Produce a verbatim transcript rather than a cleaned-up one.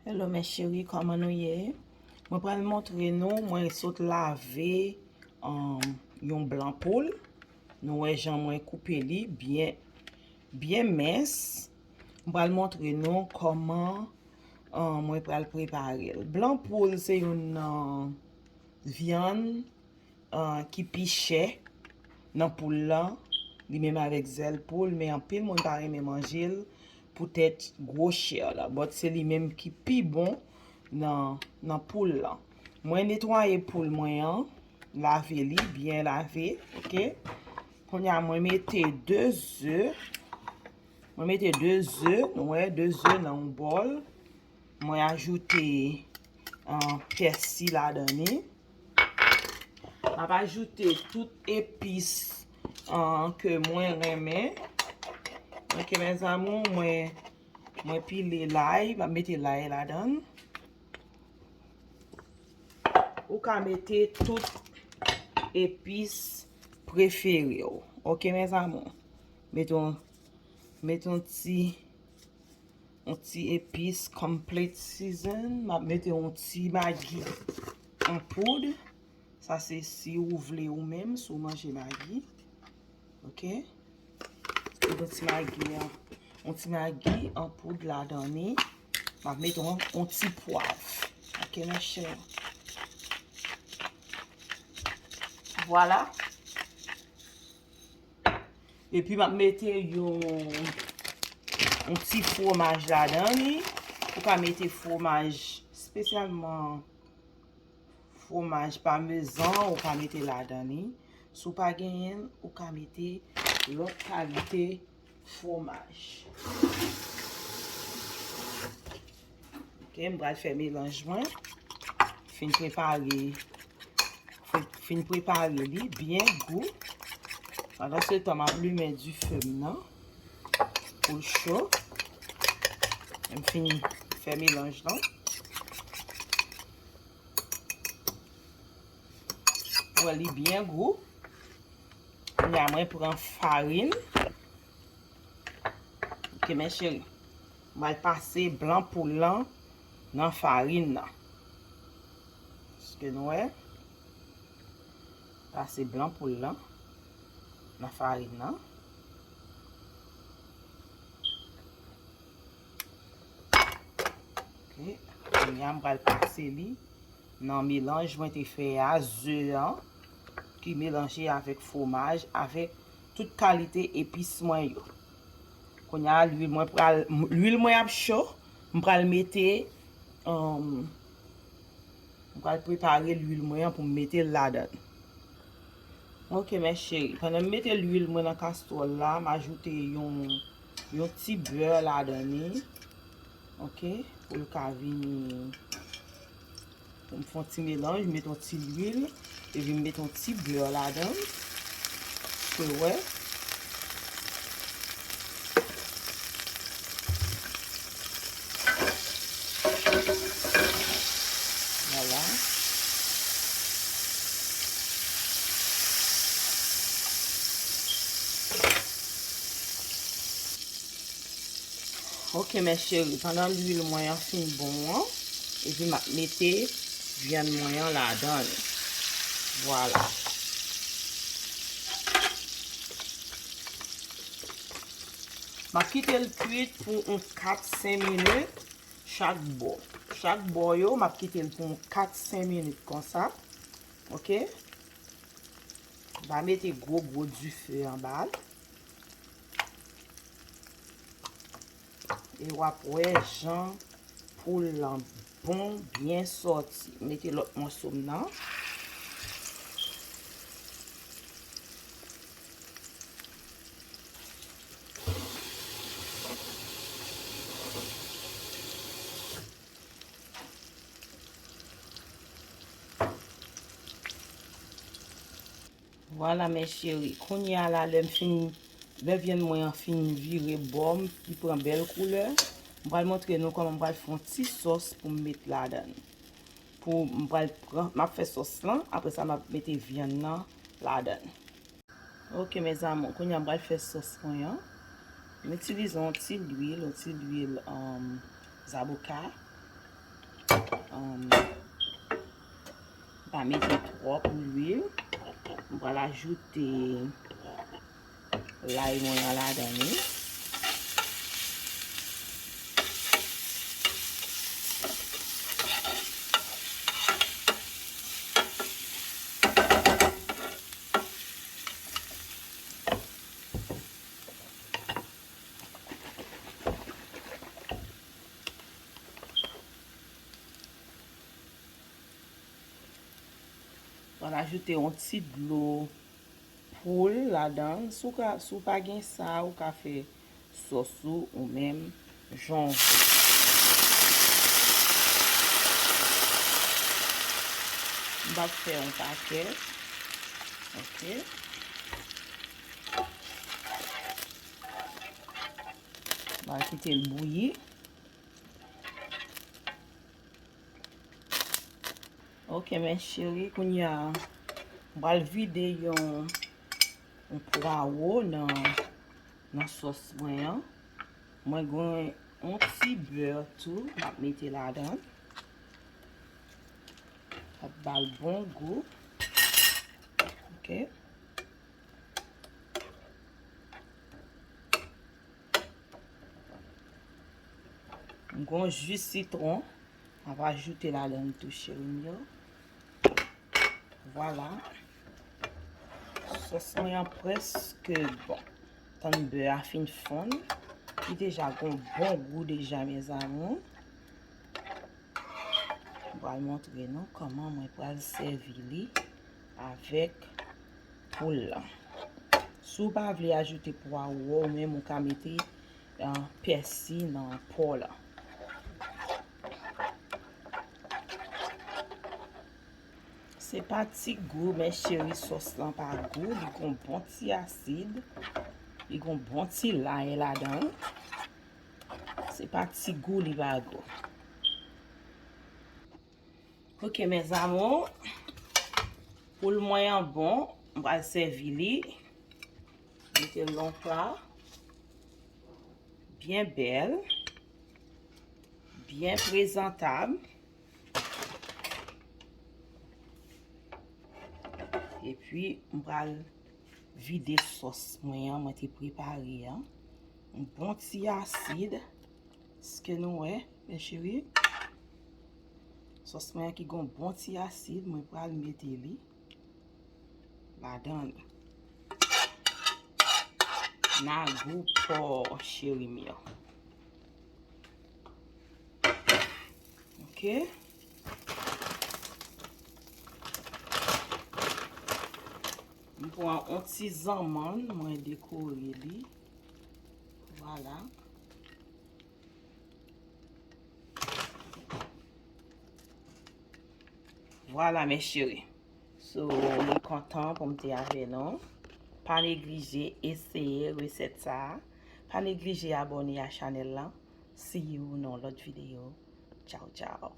Hello mes chéris, kòman nou ye? Mwen pral montre nou, mwen sot lave um, yon blan poul. Nou wè jan mwen koupe li byen, byen mens. Mwen pral montre nou kòman um, mwen pral prepare l. Blan poul se yon uh, vyann uh, ki pi chè nan poul lan, li menm avèk zèl poul, men anpil moun pa renmen manje l poutèt gwo chè la. But se li menm ki pi bon nan, nan poul lan. Mwen netwaye poul mwen an, lave li, byen lave, oke? Kounye a, mwen mete de ze, mwen mete de ze, nou wè, de ze nan yon bòl. Mwen ajoute uh, pèsi ladan li. M ap ajoute tout epis uh, ke mwen renmen. Ok, mes amours, mwen, mwen pile lay. M ap mete lay ladan. Ou ka mete tout epis prefere w. Ok, mes amours. Mete yon, mete yon ti yon ti epis complete season. M ap mete yon ti magi an poud. Sa se si ou vle ou menm, si ou manje magi. Ok? Mete yon ti magi an, yon ti magi an poud ladan li. M ap mete yon, yon ti pwav. Ok, mes chéris? Vwala. Epi m ap mete yon, yon ti fwomaj ladan li. Ou ka mete fwomaj, espesyalman fwomaj pamezan, ou ka mete ladan li. Si w pa genyen l, ou ka mete lòt kalite fwomaj. Ok, m pral fè melanj mwen. Fin prepare, fin, fin prepare li byen gou. Pandan se tan, m ap limen dife m nan pou l cho. M fin fè melanj lan. Wè, li byen gou. Kounye a, mwen pran farin. Ok, mes chéris. Mwen pral pase blan poul lan nan farin nan. Èske nou wè? Pase blan poul lan nan farin nan. Ok. Kounye a, mwen pral pase li nan melanj mwen te fè a, ze an, ki melanje avèk fwomaj, avèk tout kalite epis mwen yo. Kounye a, lwil mwen pral, lwil mwen ap cho, m pral mete, um, m pral prepare lwil mwen an pou m mete l ladan. Ok, mes chéris, pandan m mete lwil mwen nan kastwòl la, m ajoute yon, yon ti bè ladan li. Ok, pou l ka vini. M fè yon ti melanj, m met yon ti lwil, epi m met yon ti bè ladan. Ou wè. Vwala. Ok, mes chéris, pandan lwil mwen an fin bon an, epi m ap mete vyann mwen an ladan li. Vwala. M ap kite l kwit pou yon kat, senk minit chak bò. Chak bò yo, m ap kite l pou yon kat, senk minit konsa. Ok? M pa mete gwo, gwo dife anba l. E w ap wè jan poul lan bon, byen sòti. Mete lòt mòso m nan. Vwala, mes chéris. Kounye a la, lè m fin, lè vyann mwen an fin vire bò, m, li pran bèl koulè, m pral montre nou kòman m pral fè yon ti sòs pou m met ladan l. Pou m pral pran, m ap fè sòs lan, apre sa m ap mete vyann nan ladan l. Ok, mes amours, kounye a m pral fè sòs mwen an. M itilize yon ti lwil, yon ti lwil, um, zaboka. Um, pa mete twòp lwil. M pral ajoute lay mwen an ladan li. Pral ajoute yon ti dlo poul ladan. Si w ka, si w pa gen sa, ou ka fè sòs ou, ou menm jan w vle. M p ap fè yon pakèt. Ok. M pral kite l bouyi. Ok, mes chéris, kounye a, m pral vide yon, yon pwawo nan, nan sòs mwen an. Mwen gen yon ti bè tou, m ap mete ladan. L ap ba l bon gou. Ok. M gen yon ji sitwon. M ap ajoute ladan tou, cheri m yo. Vwala. Sòs mwen an prèske bon. Tann bè a fin fonn. Li deja gen yon bon gou deja, mes amours. M pral montre nou kòman mwen pral sèvi li avèk poul lan. Si w pa vle ajoute pwawo, ou menm ou ka mete, ah, pèsi nan po lan. Se pa ti gou, mes chéris, sòs lan pa gou. Li gon bon ti asid. Li gon bon ti lay ladan l. Se pa ti gou li pa gou. Ok, mes amours. Poul mwen an bon. M pral sèvi li. Mete l nan pla. Byen bèl. Byen prezantab. Epi, m pral vide sòs mwen an, mwen te prepare an. Yon bon ti asid. Èske nou wè, mes chéris? Sòs mwen an ki gon bon ti asid, mwen pral mete li ladan l. Nan gou pò cheri m yo. Ok. M pran yon ti zanmann, mwen dekore li. Vwala. Vwala, mes chéris. So, mwen kontan pou m te avè nou. Pa neglije eseye resèt sa a. Pa neglije abòne a chanèl lan. See you nan yon lòt videyo. Tchaw, tchaw.